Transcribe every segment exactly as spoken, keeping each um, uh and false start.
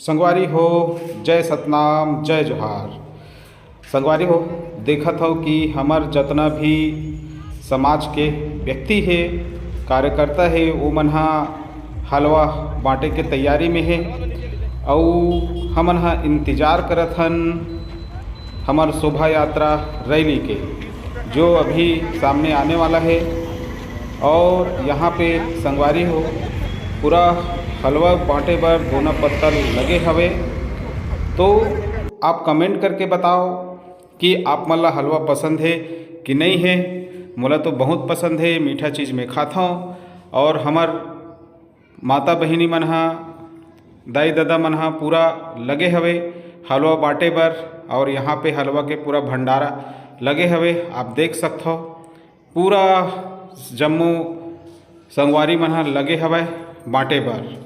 संगवारी हो, जय सतनाम, जय जोहार। संगवारी हो, देखत हव कि हमर जतना भी समाज के व्यक्ति हे, कार्यकर्ता हे, वो मन ह हलवा बांटे के तैयारी में हे। अउ हमन ह इंतजार करत हन हमर शोभा यात्रा रैली के, जो अभी सामने आने वाला है। और यहाँ पे संगवारी हो, पूरा हलवा बांटे बर दोना पत्तल लगे हवे। तो आप कमेंट करके बताओ कि आप मन ला हलवा पसंद है कि नहीं है। मोला तो बहुत पसंद है, मीठा चीज़ में खाता हूँ। और हमर माता बहिनी मन ह, दाई ददा मन ह पूरा लगे हवे हलवा बांटे बर। और यहाँ पे हलवा के पूरा भंडारा लगे हवे, आप देख सकथव। पूरा जम्मो संगवारी मन ह लगे हवय बांटे बर।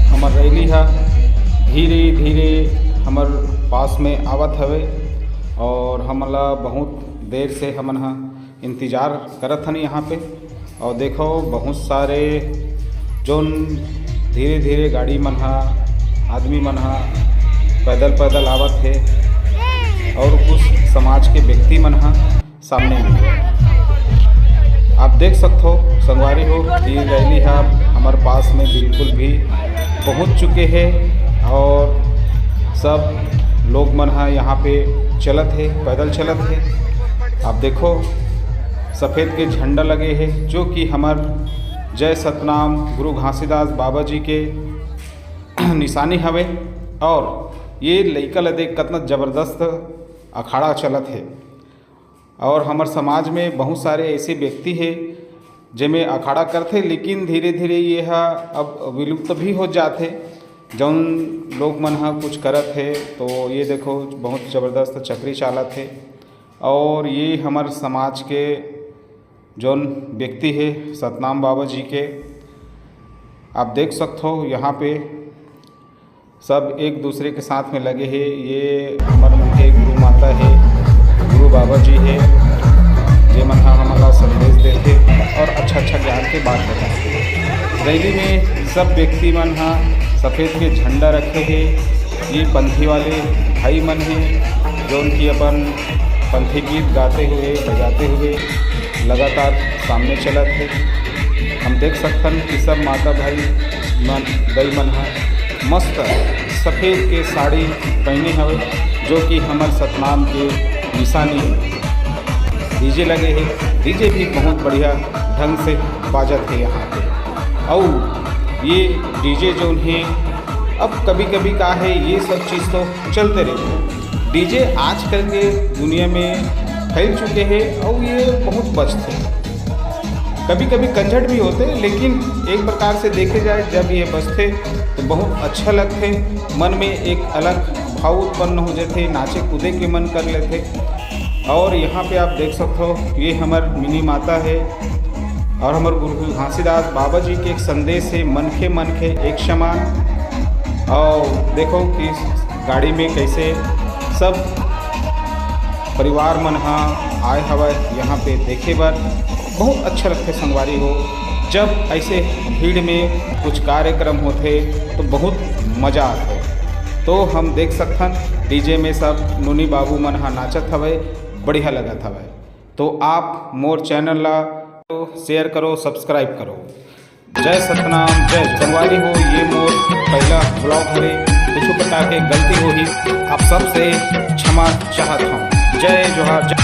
हमर रैली ह धीरे धीरे हमर पास में आवत हवे और हमला बहुत देर से हमन ह इंतजार करत हन यहाँ पे। और देखो, बहुत सारे जोन धीरे धीरे गाड़ी मन ह, आदमी मन ह पैदल पैदल आवत हे और कुछ समाज के व्यक्ति मन ह सामने में। आप देख सकथो संगवारी हो कि रैली ह हमर पास में बिल्कुल भी पहुँच चुके हे और सब लोग मन ह यहाँ पे चलत हे, पैदल चलत हे। आप देखो, सफ़ेद के झंडा लगे हे, जो कि हमर जय सतनाम गुरु घासीदास बाबा जी के निशानी हवे। और ये लइका ल देख, कतना जबरदस्त अखाड़ा चलत हे। और हमर समाज में बहुत सारे ऐसे व्यक्ति हे, जेमे अखाड़ा करथे, लेकिन धीरे धीरे ये ह अब विलुप्त भी हो जाथे। जौन लोग मन ह कुछ करत हे, तो ये देखो, बहुत जबरदस्त चक्री चालत हे। और ये हमर समाज के जौन व्यक्ति हे सतनाम बाबा जी के, आप देख सकथो यहाँ पे सब एक दूसरे के साथ में लगे हे। ये हमर मन के गुरु माता हे, गुरु बाबा जी हे, जे मन ह हमन ला संदेश देथे और अच्छा अच्छा ज्ञान के बात बताथे। रैली में सब व्यक्ति मन ह सफ़ेद के झंडा रखे हे। ये पंथी वाले भाई मन हे, जौन की अपन पंथी गीत गाते हुए, बजाते हुए लगातार सामने चलत हे। हम देख सकथन कि सब माता भाई मन, दाई मन ह मस्त सफ़ेद के साड़ी पहने हवे, जो कि हमर सतनाम के निशानी हे। डीजे लगे हे, डीजे भी बहुत बढ़िया ढंग से बाजत हे यहाँ पे। अउ ये डीजे जौन हे, अब कभी कभी का हे, ये सब चीज़ तो चलते रहिथे। डीजे आजकल के दुनिया में फैल चुके हे अउ ये बहुत बजथे। कभी कभी कंझट भी होथे, लेकिन एक प्रकार से देखे जाए, जब ये बजथे तो बहुत अच्छा लगथे, मन में एक अलग भाव उत्पन्न हो जाथे, नाचे कूदे के मन कर लेथे। और यहाँ पे आप देख सकथो, ये हमर मिनी माता हे और हमर गुरु घासीदास बाबा जी के एक संदेश हे, मनखे मनखे एक समान। और देखो कि गाड़ी में कैसे सब परिवार मन ह आए हवय यहाँ पे देखे बर। बहुत अच्छा लगथे संगवारी हो, जब ऐसे भीड़ में कुछ कार्यक्रम होथे तो बहुत मजा आथे। तो हम देख सकथन डीजे में सब नोनी बाबू मन ह नाचत हवय, बढ़िया लगत हवय। तो आप मोर चैनल ला शेयर करो, सब्सक्राइब करो। जय सतनाम, जय संगवारी हो, ये मोर पहला ब्लॉग हरे। कुछ प्रकार के गलती होही, आप सबसे क्षमा चाहत हूँ। जय जोहार, जय